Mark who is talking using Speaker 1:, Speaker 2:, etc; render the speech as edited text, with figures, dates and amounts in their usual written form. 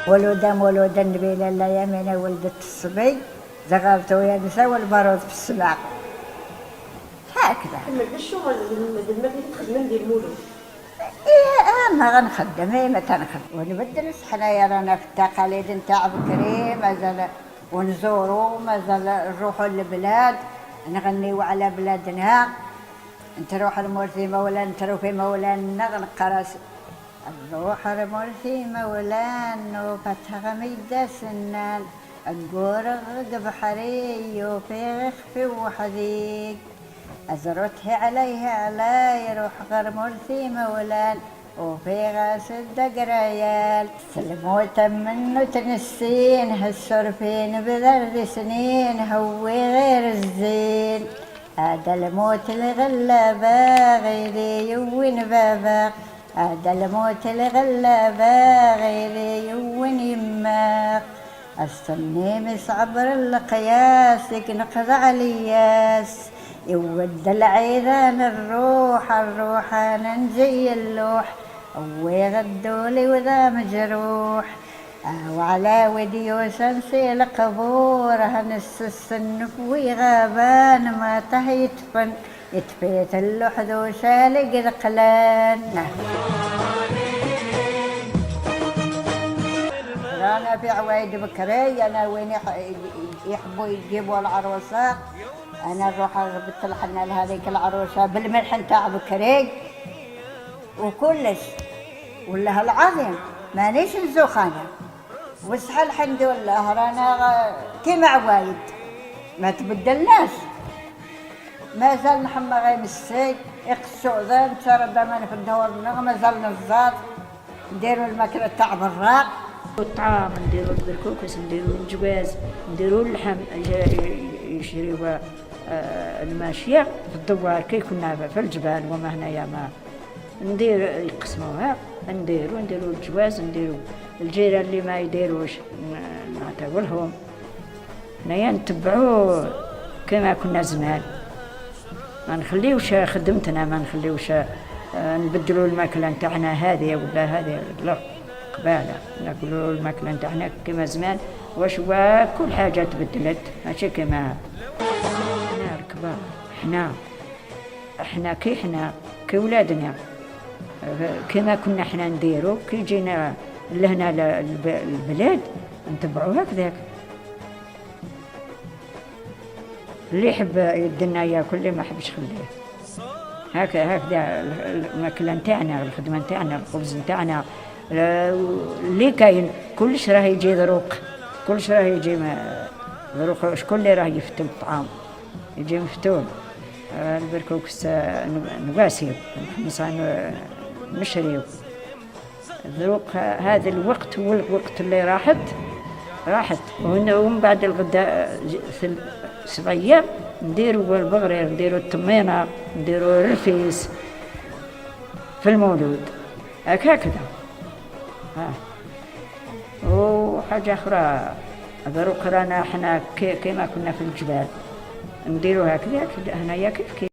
Speaker 1: ولودا مولودا النبي لالا يمينة ولدت الصبي، زغرتو يا نسا والبارود في السماء هكذا.
Speaker 2: الشغل الماكلة تخدم ديال المولود.
Speaker 1: إيه، ما غنخدم، إيه ما تنخدم ونبدل. حنايا رانا في التقاليد نتاع بكري مازال، ونزورو مازال، نروحو للبلاد نغنيو على بلادنا. نتروح المورثي مولانا، نتروفي مولانا، نقرا نروح المورثي مولانا وفتح غميدة سنان القور بحري وفي خفي وحديق أزرته عليها على يروح غير مرثي مولان وفي غاس الدقريال سلمو منو تنسين هالسرفين بذر سنين هو غير الزين. هذا الموت الغلابة غيري يوين بابا، هذا الموت الغلابة غيري يوين يماك. استني مصعبر القياس نقض علياس يود العيدان الروح الروح انا نجي اللوح ويغدولي وذا مجروح. وعلى وديوس نسي القبور هنس السنف وغابان ما ته يدفن يتفيت اللحد وشالق القلان. رانا في عوايد بكري، انا وين يحبوا يجيبوا العروسه انا نروح ربط الحنة لهذيك العروسة بالملح نتاع بكري وكلش، والله العظيم مانيش نزوخ انا. وصح الحمد لله رانا كيما عوايد ما تبدلناش، مازال نحمى غير مسي يقصوا ذا نترى ما في الدور، مازال نزاد نديروا الماكلة تاع براق.
Speaker 3: الطعام نديرو البركوكس، نديرو الجواز، نديرو اللحم، يشريو الماشية في الدوار كي كنا في الجبال وما هنايا ما ندير يقسموها، نديرو الجواز، نديرو الجيران اللي ما يديروش نعطيو لهم. هنايا نتبعو كما كنا زمان، ما نخليوش خدمتنا، ما نخليوش نبدلو الماكلة نتاعنا هذه ولا هذه، لا قبالة ناكلو الماكلة نتاعنا كما زمان. واش هو كل حاجة تبدلت، ماشي كما حنا الكبار. حنا كي حنا كي ولادنا كما كنا حنا نديرو كي جينا لهنا البلاد نتبعو هكذاك. اللي يحب يدنا ياكل، اللي ما يحبش خليه هكا هكذا. الماكلة نتاعنا، الخدمة نتاعنا، الخبز نتاعنا اللي كاين كلش راه يجي ذروق، كلش راه يجي ذروق. شكون اللي راه يفتل الطعام؟ يجي مفتول. البركوكس نواسيو، الحمص نشريو. ذروق هذا الوقت هو الوقت اللي راحت راحت. ومن بعد الغداء 7 أيام نديرو البغرير، نديرو الطمينة، نديرو الرفيس في المولود هكذا. وحاجة أخرى دروك رانا حنا كيما كنا في الجبال نديرو هكذا، هنايا كيف كيف.